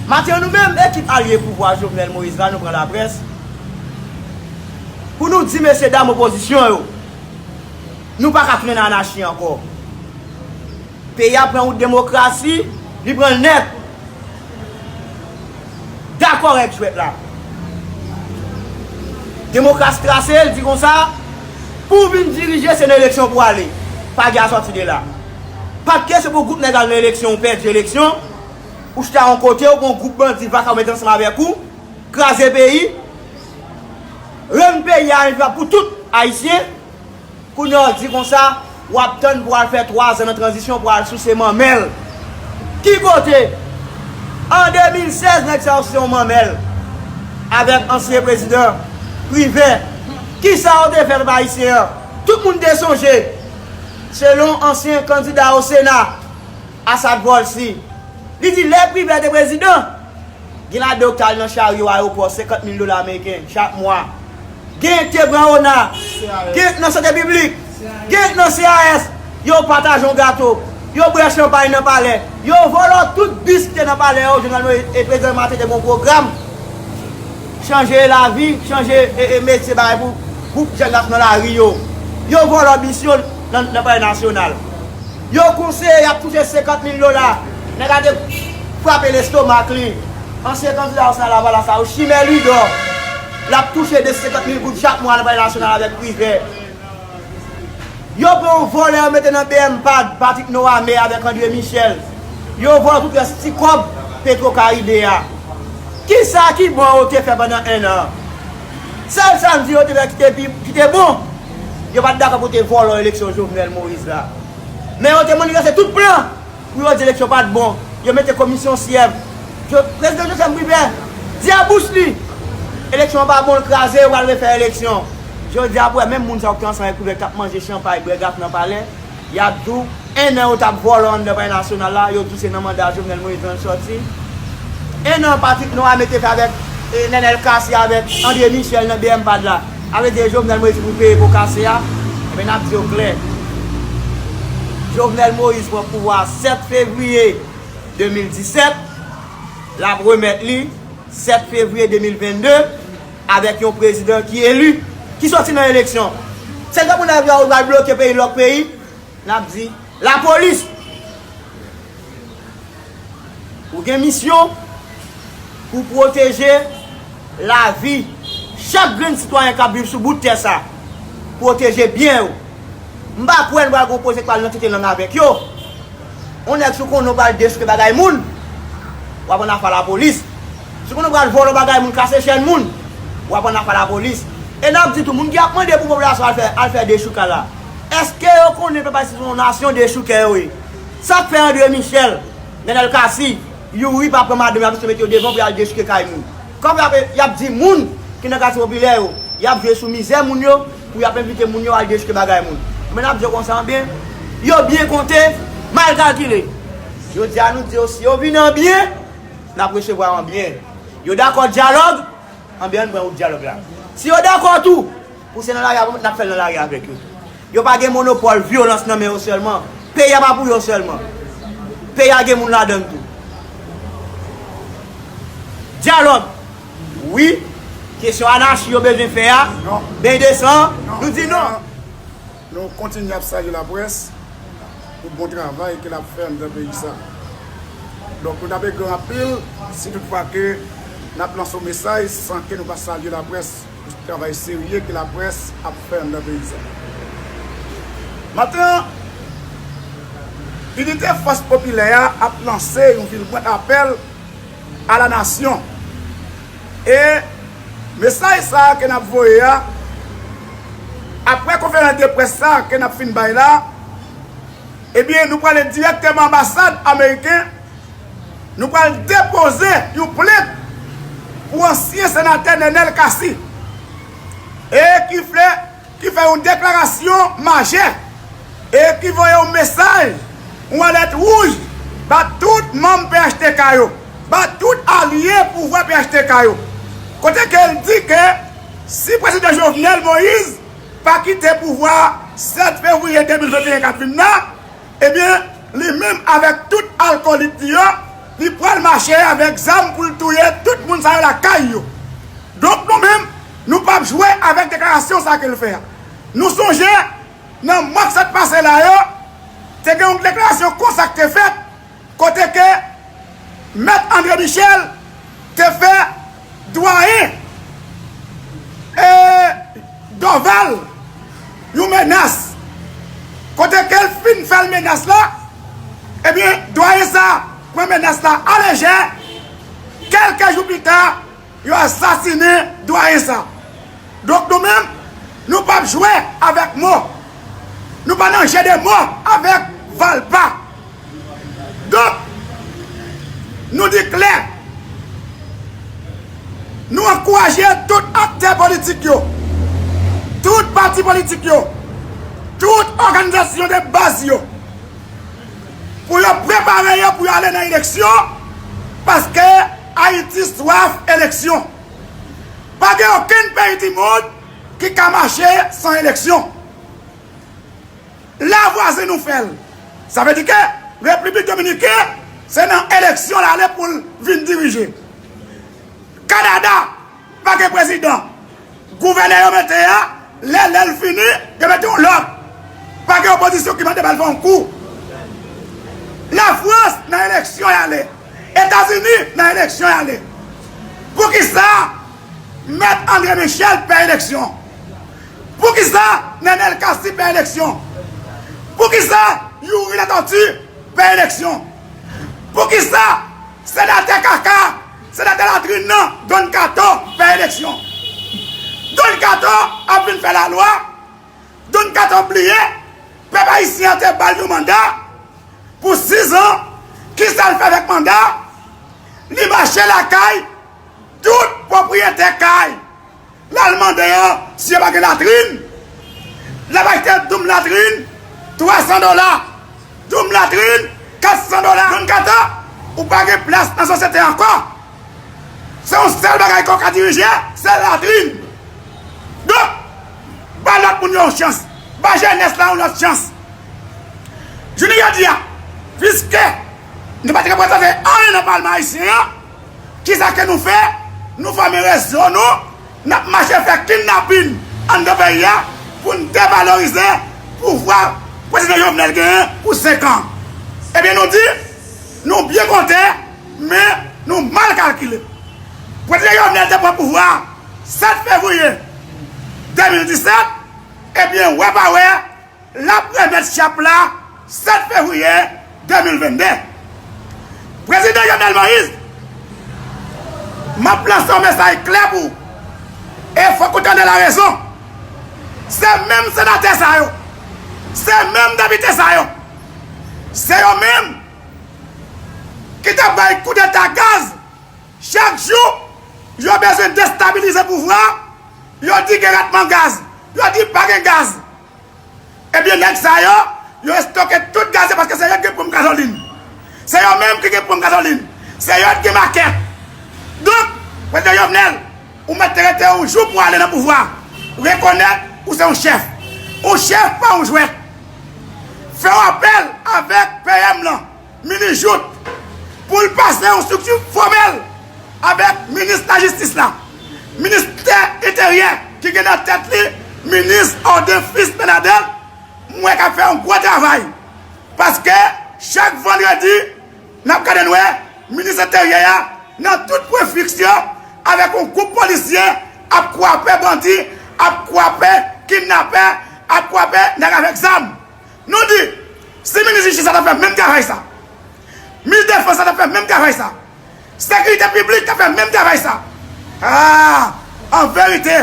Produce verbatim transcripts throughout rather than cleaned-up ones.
Maten an, nou menm, ekip alye pouvwa Jovenel Moïse la, nou pran laprès pou nou di mesye dam opozisyon yo, nou pa ka tounen nan anachi ankò. Peyi a pran wout demokrasi, li pran l nèt. Dakò règ jwèt la. Demokrasi trase, l di konsa, pou w vin dirije, se nan eleksyon pou w ale. Pa gen a sòti de la. Pa t kesyon pou gwoup nèg al nan eleksyon, ou pèdi eleksyon, ou chita yon kote, ou pran yon gwoup bandi vaka ou mete ansanm avèk ou, kraze peyi, rann peyi a envivab pou tout Ayisyen. Kounye a w di konsa, w ap tann pou al fè twa zan nan tranzisyon pou al souse manmèl. Ki kote? An de mil sèz, nèg sa yo souse yon manmèl avèk ansyen prezidan Privè. Kisa yo te fè pèp ayisyen an? Tout moun te sonje, selon ansyen kandida o Sena, Assad Volcy, li di lè Privè te prezidan, gen ladan yo k t al nan charyo ayewopò, senkant mil dola ameriken chak mwa. Gen k te pran ona, gen k nan sante piblik, gen k nan C A S. Yo pataje yon gato, yo bwè chanpay nan palè, yo vòlò tout bis ki te nan palè yo. Jovenel Moïse e prezidan Martelly te gen yon pwogram chanje lavi, chanje e, e metye bagay pou gwoup jèn gason nan lari yo. Yo vòlò bis yo nan, nan palè nasyonal. Yo konseye y ap touche senkant mil dola. Nèg la te frape lestomak li. Ansyen kandida o Sena Lavalas la, Chimè Louidor, l ap touche de senkant mil goud chak mwa nan palè nasyonal avèk Privè. Yo pran yon vòlè, yo mete nan B M pad, Patrick Noamé avèk André Michel. Yo vòlè tout rès ti kòb Petro Caribe a. Kisa ki bon yo te fè pandan en an? Sèl sa m di yo te fè ki te pi, ki te bon, yo pa t dakò pou te vòlè eleksyon Jovenel Moïse la. Men yo te manifeste tout plan pou yo di eleksyon pa t bon. Yo mete komisyon syèf. Jo-, prezidan Joseph Privè di a bouch li, eleksyon an pa bon, l kraze, yo pral refè eleksyon. Jodi a, pou wè menm moun sa yo ki te ansanm avèk Privè k t ap manje chanpay, bwè gato nan palè, y ap di w, en an yo t ap vòlò anndan palè nasyonal la, yo di w se nan manda Jovenel Moïse lan l sòti. En an Patrick Noamé te fè avèk, e, Nenel Cassy avèk André Michel nan B M pad la. A vle di Jovenel Moïse pou peye po kase a. Ebyen, n ap di yo klè. Jovenel Moïse pran pouvwa a sèt fevriye de mil disèt. L ap remèt li sèt fevriye de mil vennde avèk yon prezidan ki eli, ki sòti nan eleksyon. Se tankou n ap di a, ou pral bloke peyi, lòk peyi, n ap di, lapolis, ou gen misyon pou pwoteje lavi chak grenn sitwayen k ap viv sou bout tè sa. Pwoteje byen yo. M pa kwè n pral gon pwojè k pral nan tete lang avèk yo. On nèg si w konnen w pral dechouke bagay moun, w ap ann afè a lapolis. Si w konnen w pral vòlò bagay moun, kase chèn moun, w ap ann afè a lapolis. E n ap di tou, moun ki ap mande pou popilasyon al fè, al fè dechoukay la, èske yo konnen pèp ayisyen se yon nasyon dechoukè yo ye? Sa k fè André Michel, Nenel Cassy, Youri pa pran madanm yo, ap mete yo devan pou y al dechouke kay moun? Kòman y ap, y ap di moun ki nan katye popilè yo, y ap jwe sou mizè moun yo, pou y ap envite moun yo al dechouke bagay moun. Men n ap di yo konsa, anben, yo byen konte, mal kalkile. Jodi a, nou di yo, si yo vini an byen, n ap resevwa yo an byen. Yo dakò dyalòg, anben, ann pran wout dyalòg la. Si yo dakò tou pou se nan lari a n ap fè l, nan lari avèk yo. Yo pa gen monopòl vyolans nan men yo sèlman. Peyi a pa pou yo sèlman. Peyi a gen moun ladan l tou. Dyalòg. Wi, kesyon anachi yo bezwen fè a, beny de san, nou di non. Nou kontinye ap salye laprès pou bon travay ke l ap fè anndan peyi sa. Donk, nou t ap egri anpil si toutfwa ke n ap lanse yon mesaj san ke nou pa salye laprès pou travay serye ke laprès ap fè anndan peyi sa. Maten an, Inite Fòs Popilè a ap lanse yon vilbrant apèl a la nasyon. E mesaj sa a ke n ap voye a, apre konferans de près sa a ke n ap fin bay la, ebyen, nou prale dirèkteman anbasad ameriken, nou pral depoze yon plent pou ansyen senatè Nenel Cassy, e ki fè, ki fè yon deklarasyon majè, e ki voye yon mesaj, yon alèt wouj ba tout manm P H T K yo, ba tout alye pouvwa P H T K yo. Kote ke l di ke si prezidan Jovenel Moïse pa kite pouvwa a sèt fevriye de mil venteyen k ap vin la, ebyen, li menm avèk tout alkòlik li yo, Li pral mache avèk zam pou l touye tout moun sa yo lakay yo. Donk nou menm, nou p ap jwe avèk deklarasyon sa ke l fè a. Nou sonje, nan mwa k sot pase la yo, te gen yon deklarasyon konsa k te fèt, kote ke Mèt André Michel te fè dwayen, e, Dorval yon menas. Kote ke l fin fè l menas la, ebyen, dwayen sa pran menas la alejè. Kèlke jou pita, yo asasinen dwayen sa. Donk nou menm, nou p ap jwe avèk mo. Nou pa nan jeu de mo avèk Valpa. Donk, nou di klè, nou ankouraje tout aktè politik yo, tout pati politik yo, tout òganizasyon de baz yo, pou yo prepare yo pou yo ale nan eleksyon, paske Ayiti swaf eleksyon. Pa gen okenn peyi di mond ki ka mache san eleksyon. La vwazen nou fè l. Sa vle di ke Repiblik Dominiken, se nan eleksyon l ale pou l vin dirije. Kanada pa gen prezidan. Gouvènè yo mete a, lè, lè l fini, yo mete yon lòt. Pa gen opozisyon ki mande ba l fè yon kou. Lafrans nan eleksyon y ale. Etazini nan eleksyon y ale. Poukisa Mèt André Michel pè eleksyon? Poukisa Nenel Cassy pè eleksyon? Poukisa Youri Latortue pè eleksyon? Poukisa senatè kaka, senatè latrin nan, Don Kato pè eleksyon? Don Kato ap vin fè lalwa. Don Kato bliye pèp ayisyen an te ba l yon manda pou sis an. Kisa l fè avèk manda? Li mache lakay tout pwopriyetè kay. L al mande yo si yo pa gen latrin. L ap achte doum latrin twa san dola. Doum latrin kat san dola. Don Kato, ou pa gen plas nan sosyete ankò. Se yon sèl bagay ke w ka dirije, se latrin. Donk, ba lòt moun yo yon chans. Ba jenès la yon lòt chans. Jounen jodi a, piske nou pa t reprezante anyen nan palman ayisyen an, kisa ke nou fè? Nou fòme rezo nou, n ap mache fè kidnapin anndan peyi a pou n devalorize pouvwa Prezidan Jovenel genyen pou senk an. Ebyen, nou di, nou byen konte, men nou mal kalkile. Prezidan Jovenel te pran pouvwa a sèt fevriye de mil disèt, ebyen, wè pa wè, l ap remèt chap la sèt fevriye de mil venn de. Prezidan Jovenel Moïse, m ap lanse yon mesaj klè pou ou. E fòk ou tande larezon. Se menm senatè sa yo, se menm depite sa yo, se yo menm ki t ap bay koudeta gaz. Chak jou, yo bezwen destabilize pouvwa a, yo di gen ratman gaz, yo di pa gen gaz. Ebyen, nèg sa yo, yo estoke tout gaz yo paske se yo ki gen ponp gazolin. Se yo menm ki gen ponp gazolin. Se yo ki gen makèt. Donk, Prezidan Jovenel, ou mèt te rete yon jou pou w ale nan pouvwa a. Rekonèt ou se yon chèf. Yon chèf pa yon jwèt. Fè yon apèl avèk P M lan, minis Jouthe, pou l pase yon estrikti fòmèl avèk minis lajistis la, ministè enteryè ki gen nan tèt li minis Odin Fils Bernadel, m wè k ap fè yon gwo travay. Paske chak vandredi, n ap gade n wè minis enteryè a nan tout pwen fiks yo avèk yon gwoup polisye ap kwape bandi, ap kwape kidnapè, ap kwape nèg avèk zam. Nou di, si minis jistis la ta fè menm travay sa, minis defans la ta fè menm travay sa, sekirite piblik ta fè menm travay sa, a, an verite,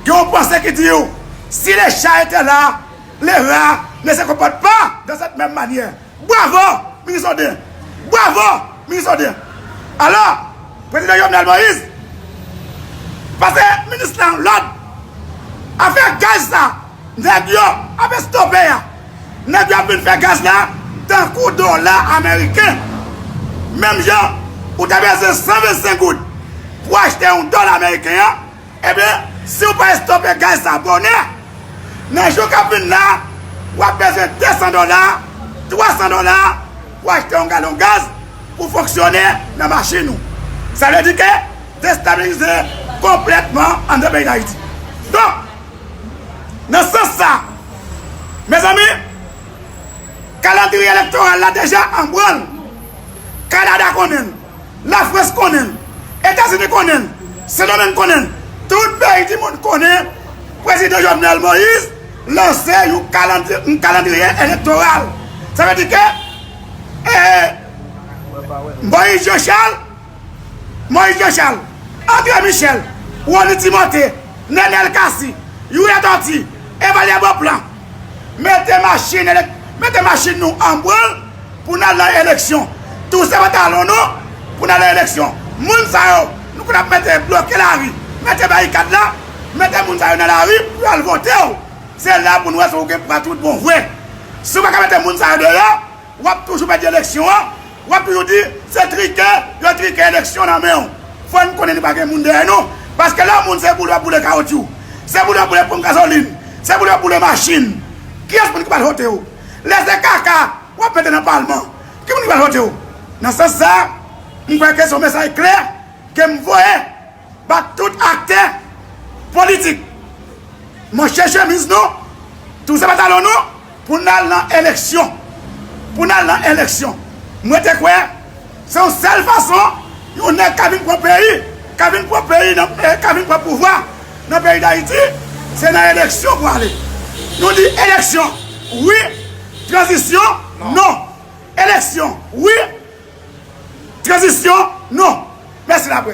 gen yon panse ki di w, si le chat était là, le rat ne se comporte pas de cette même manière. Bravo, minis Odin! Bravo, minis Odin! Alò, Prezidan Jovenel Moïse pase minis lan lòd. Afè gaz sa, nèg yo ap estope a. Nèg yo ap vin fè gaz la tankou dola ameriken. Menm jan ou te bezwen san vennsenk goud pou achte yon dola ameriken an, ebyen, si w pa estope gaz sa bonè, nan jou k ap vin la, w ap bezwen de san dola, twa san dola pou achte yon galon gaz. pou fonksyone nan machin ou. Sa vle di ke destabilize konplètman anndan peyi Dayiti. Donk, nan sans sa, mezanmi, kalandriye elektoral la deja an branl. Kanada konnen l, Lafrans konnen l, Etazini konnen l, Sendomeng konnen l, tout peyi di mond konnen Prezidan Jovenel Moïse lanse yon kalandi- yon kalandriye elektoral. Sa vle di ke eh, Moïse Jean Charles, Moïse Jean Charles, André Michel, Rony Timothée, Nenel Cassy, Youri Latortue, Evalyè Bonplan, mete machin elek- mete machin nou an branl pou n al nan eleksyon. Touse pantalon nou pou n al nan eleksyon. Moun sa yo, nou konn ap mete bloke lari, mete barikad la, mete moun sa yo nan lari pou yo al vote w. Se la pou nou wè si w gen pwa tout bon vre. Si w pa ka mete moun sa yo deyò, w ap toujou pèdi eleksyon an, w ap toujou di se trike, yo trike eleksyon nan men w. Fò n konnen nou pa gen moun dèyè nou. Paske lè yon moun se boule w ap boule kawotchou, se boule w ap boule ponp gazolin, se boule w ap boule machin. Kiyès moun ki pral vote w? Lè se kaka w ap mete nan palman, ki moun ki pral vote w? Nan sans sa, m kwè ke se yon mesaj klè ke m voye ba tout aktè politik. Manche chemiz nou, touse pantalon nou, pou n al nan eleksyon. Pou n al nan eleksyon. Mwen te kwè se yon sèl fason yon nèg ka vin pran peyi, ka vin pran peyi nan, eh, ka vin pran pouvwa nan peyi Dayiti, se nan eleksyon pou ale. Nou di eleksyon wi, tranzisyon non. Eleksyon wi, tranzisyon non. Mèsi, n ap wè.